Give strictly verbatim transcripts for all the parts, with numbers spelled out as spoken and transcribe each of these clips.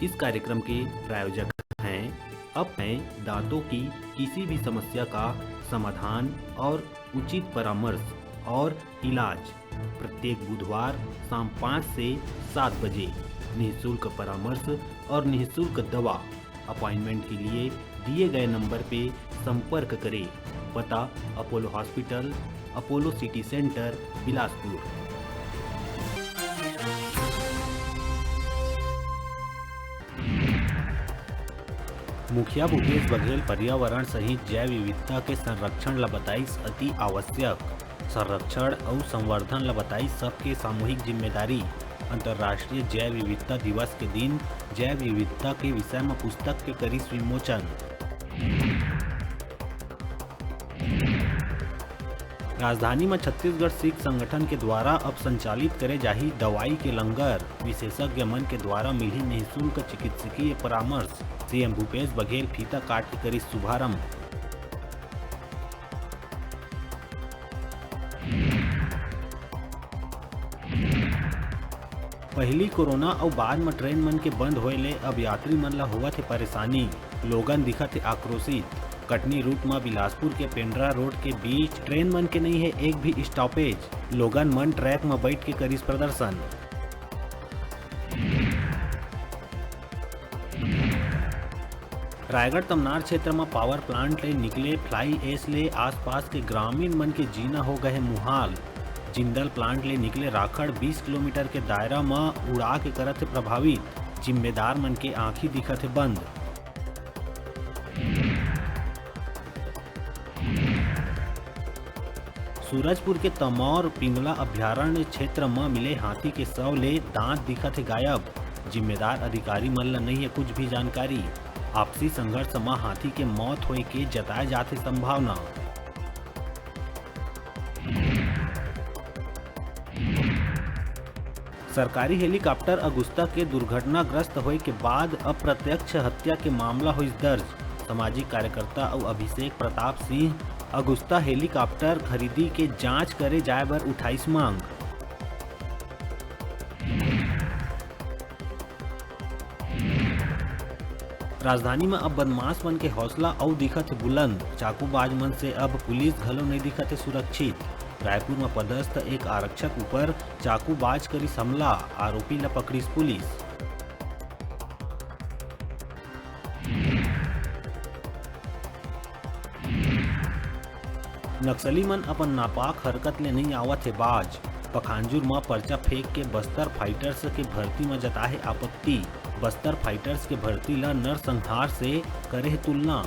इस कार्यक्रम के प्रायोजक हैं अब हैं दांतों की किसी भी समस्या का समाधान और उचित परामर्श और इलाज। प्रत्येक बुधवार शाम पाँच से सात बजे निःशुल्क परामर्श और निःशुल्क दवा। अपॉइंटमेंट के लिए दिए गए नंबर पे संपर्क करें। पता: Apollo hospital, Apollo city centre, Bilaspur. मुखिया भूपेश बघेल पर्यावरण सहित जैव विविधता के संरक्षण ल बताइस अति आवश्यक। संरक्षण अउ संवर्धन ल बताइस सबके सामूहिक जिम्मेदारी। अंतर्राष्ट्रीय जैव विविधता दिवस के दिन जैव विविधता के विषय म पुस्तक के करिस विमोचन। राजधानी म छत्तीसगढ़ सिख संगठन के द्वारा अब संचालित करे जाही दवाई के लंगर। विशेषज्ञ मन के द्वारा मिलही निःशुल्क चिकित्सकीय परामर्श। सीएम भूपेश बघेल फीता काट के करिस शुभारंभ। पहिली कोरोना अउ बाद म ट्रेन मन के बंद होए ले अब यात्री मन ल होवत हे परेशानी। लोगन दिखत हे आक्रोशित। कटनी रूट म बिलासपुर के पेंड्रा रोड के बीच ट्रेन मन के नइ हे एक भी स्टॉपेज। लोगन मन ट्रैक म बइठ के करिस प्रदर्शन। रायगढ़ तमनार क्षेत्र म पावर प्लांट ले निकले फ्लाई एश ले आसपास के ग्रामीण मन के जीना हो गए हे मुहाल। जिंदल प्लांट ले निकले राखड़ बीस किलोमीटर के दायरा म उड़ा के करत हे प्रभावित। जिम्मेदार मन के आंखी दिखत हे बंद। सूरजपुर के तमौर पिंगला अभयारण्य क्षेत्र म मिले हाथी के शव ले दांत दिखत हे गायब। जिम्मेदार अधिकारी मन ल नइ हे कुछ भी जानकारी। आपसी संघर्ष म हाथी के मौत होए के जताए जात हे संभावना। सरकारी हेलीकॉप्टर अगुस्ता के दुर्घटनाग्रस्त होए के बाद अप्रत्यक्ष हत्या के मामला होइस दर्ज। सामाजिक कार्यकर्ता अउ अभिषेक प्रताप सिंह अगुस्ता हेलीकॉप्टर खरीदी के जांच करे जाए बर उठाइस मांग। राजधानी म अब बदमाश मन के हौसला अउ दिखत हे बुलंद। चाकूबाज मन से अब पुलिस घलो नइ दिखत हे सुरक्षित। रायपुर म पदस्थ एक आरक्षक ऊपर चाकूबाज करिस हमला, आरोपी ल पकड़िस पुलिस। नक्सली मन अपन नापाक हरकत ले नइ आवत हे बाज। पखांजूर म पर्चा फेंक के बस्तर फाइटर्स के भर्ती म जताहे आपत्ति। बस्तर फाइटर्स के भर्ती ल नरसंहार से करे हे तुलना।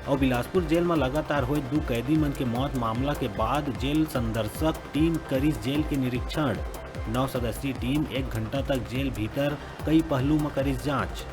अउ बिलासपुर जेल म लगातार होए दू कैदी मन के मौत मामला के बाद जेल संदर्शक टीम करिस जेल के निरीक्षण। नौ सदस्यीय टीम एक घंटा तक जेल भीतर कई पहलू म करिस जांच।